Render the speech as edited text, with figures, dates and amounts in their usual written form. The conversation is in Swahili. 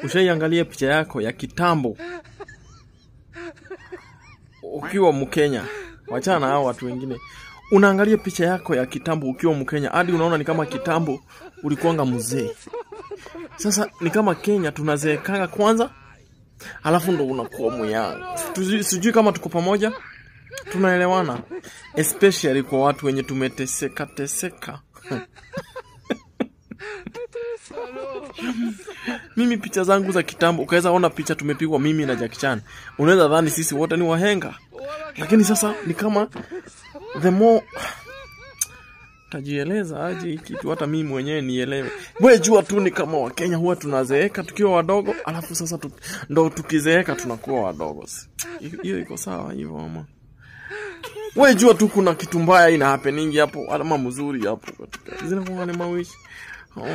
Ushaiangalia picha yako ya kitambo ukiwa Mkenya? Wachana na hao watu wengine. Unaangalia picha yako ya kitambo ukiwa Mkenya hadi unaona ni kama kitambo ulikuwanga mzee. Sasa ni kama Kenya tunazeekanga kwanza, alafu ndo unakuwa muyanga. Sijui kama tuko pamoja, tunaelewana, especially kwa watu wenye tumeteseka teseka. Mimi picha zangu za kitambo, ukaweza ona picha tumepigwa mimi na Jackie Chan, unaweza dhani sisi wote ni wahenga. Lakini sasa ni kama the more tajieleza aje hii kitu hata mimi mwenyewe nielewe. Wewe jua tu ni kama Wakenya huwa tunazeeka tukiwa wadogo, alafu sasa ndo tukizeeka tunakuwa wadogo. Hiyo iko sawa hivyo ama? Wewe jua tu kuna kitu mbaya ina happening hapo ama mzuri hapo katika. Zinakuwa ni mawishi. Oh.